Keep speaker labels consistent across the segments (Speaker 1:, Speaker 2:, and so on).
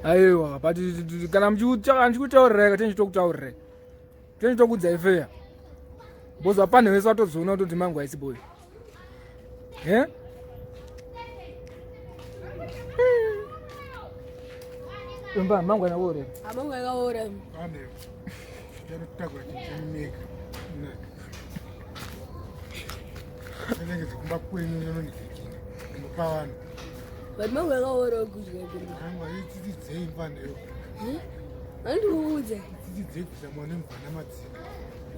Speaker 1: Aiwa, but kana muchikutaurirai ka tenchitokutaurirai. Tenchitokudzai fair. Because vapane vese vatozoona kutoti mangu haisi boy. Eh? Imba mangu anaora.
Speaker 2: Mangu akaora.
Speaker 3: Ane. Ndinotakura chinchimeka. Ndinenge kumba kwenyu ndinondifikira. Ndinopa vanhu.
Speaker 2: But mangu akaora kudya kuri.
Speaker 3: Mangu ayitsitsidzei mfana yo.
Speaker 2: Andiudze.
Speaker 3: Tsitsidzei kuzama nemvana madzina.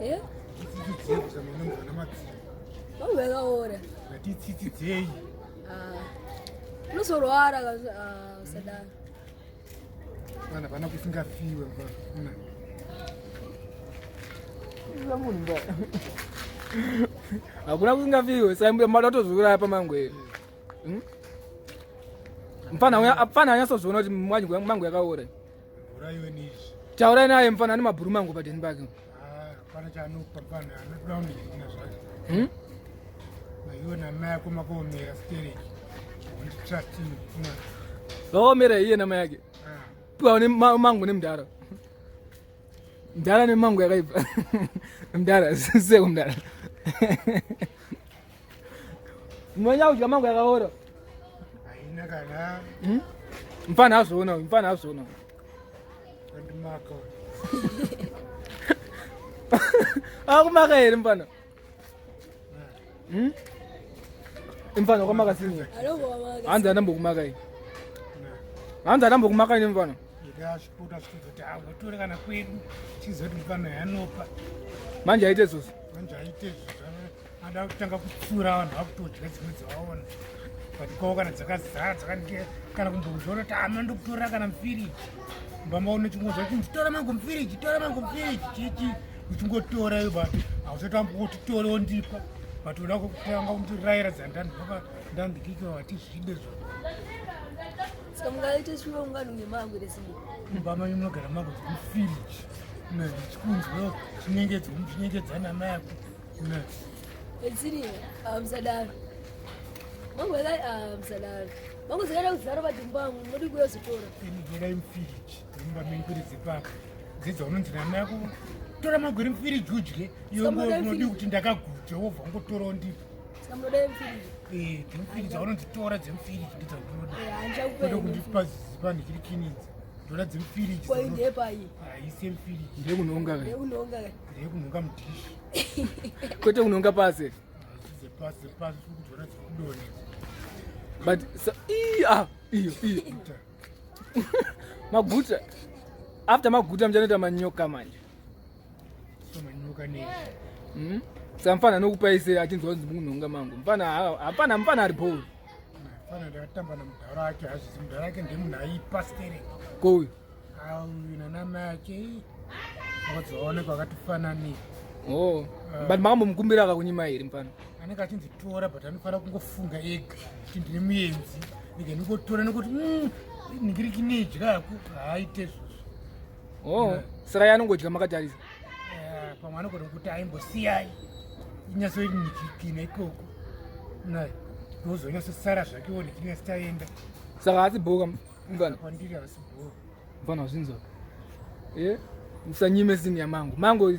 Speaker 2: Eh?
Speaker 3: Tsitsidzei kuzama nemvana madzina.
Speaker 2: Mangu akaora.
Speaker 3: Ngatitsitsidzei.
Speaker 2: Ah. Unozorwara ah usadaro.
Speaker 3: Vana vana kusingafiwe mfana.
Speaker 1: Hakuna kusingafiwe, saka mada kutozviuraya pamangu here? Hmm? Mfana mfana anyatsozviona kuti mangu yakaora. Taurai naye mfana ane mabhuru mangu padeni pake.
Speaker 3: Hapana chaanopa mfana anotoda kundiina zvake.
Speaker 1: Hmm?
Speaker 3: Iwe namai ako makaomera stereki. Unditrust you.
Speaker 1: Vaomera iye namai yake. Piwa mangu nemudhara. Mdara nemangu yakaipa. Mdara, seko mdara. Mwenye kudya mangu yakaora.
Speaker 3: Haina kana.
Speaker 1: Hmm? Mfana azviona, mfana azviona.
Speaker 3: Andimaka.
Speaker 1: Akumaka here mfana? Hmm? Mfana wakamaka sini. Hanzi anambokumaka iyi. Hanzi anambokumaka ini mfana.
Speaker 3: Ndashipota zvikuzoti angotore kana kwedu chizoti mfana yanopa.
Speaker 1: Manje aite izvozvo.
Speaker 3: Manje aite izvozvo. Ada kutanga kutsura vanhu vakutodya dzimwe dzavaona. But kwavo kana dzakazara dzakange kana kumbozviona kuti ama ndokutora kana mufiriji. Mbamba une chingozwa chinzi tora mangu mufiriji, tora mangu mufiriji chichi uchingotora iyo but hausati wamboti tore wondipa but uda kutanga kundirayira dzandandibva ndandikika watizvide zvo.
Speaker 2: Saka mungaite shuwa unganunge mangu here simba?
Speaker 3: Mumba manyu munogara mangu dzemufiriji. Chikunzwa chinyengedzo muchinyengedzana amai ako.
Speaker 2: Etsiri, musadaro. Mangu yaka musadaro. Mangu dzakaita kuzara padumbu pangu, munodi kuyozotora.
Speaker 3: Ini dzorai mufiriji, mumba menyu kwete dzepapa. Dzidza unonzi namai ako tora magwere mufiriji udye. Iwe unodi kuti ndakaguta wobva ungotorawo ndipo.
Speaker 2: Saka munoda mufiriji?
Speaker 3: Eh, dzemufiriji dzaunonzi tora dzemufiriji ndidzo ndinoda.
Speaker 2: Eh, handichakupa.
Speaker 3: Kwete kundipa zipa ndichiri kinidzi. Ndoda dzemufiriji.
Speaker 2: Kwa ndepai?
Speaker 3: Haisi mufiriji.
Speaker 1: Ndekunhonga ke.
Speaker 2: Ndekunhonga ke.
Speaker 3: Ndekunhonga mudhishi.
Speaker 1: Kwete kunhonga pasi.
Speaker 3: Haisi dzepasi dzepasi kudzona dziri kudonhedza.
Speaker 1: But so, iya iyo iyo. Maguta. After maguta muchanoita manyoka manje.
Speaker 3: So manyoka nei?
Speaker 1: Saka mfana anokupa ise achinzwa kunzi mukunhonga mangu. Mfana hapana mfana ari bho.
Speaker 3: Mfana ndakatamba namudhara ake hazvisi mudhara ake ndemunhu aipa stereki.
Speaker 1: Kouyu.
Speaker 3: Auyu nanamai ake vakazoonekwa vakatifananira.
Speaker 1: Oh. But makambomukumbira akakunyima here mfana?
Speaker 3: Anenge achinzi tora but anofanira kungofunga ega kuti ndine muenzi ndike ndingotora nekuti ndingirikinidya haaite izvozvo.
Speaker 1: Oh, saka iye anongodya makatarisa.
Speaker 3: Pamwe anogona kuti aimbosiyai inyatsonikikina ikoko naye ndozonyatsosara zvakewo nekinyatsi taenda.
Speaker 1: Saka haasi bhoka mfana?
Speaker 3: Kwandiri haasi bhoka.
Speaker 1: Mfana wazvinzwa. Eh? Musanyime sini yamangu. Mango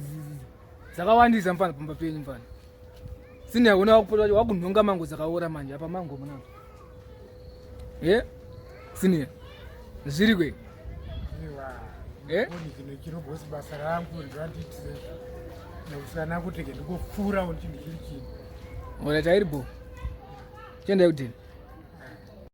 Speaker 1: dzakawandisa mfana pamba penyu mfana. Sini yako wakupota wakunhonga mango dzakaora manje apa mango muna. Eh? Sini. Zviri kwe? Eh?
Speaker 3: Chino chirobhosi basa rangu ndoanditise nekusana kuti ke ndingopfuura chinhu chiri chino.
Speaker 1: Ona chairi bo. Chiendai kudini?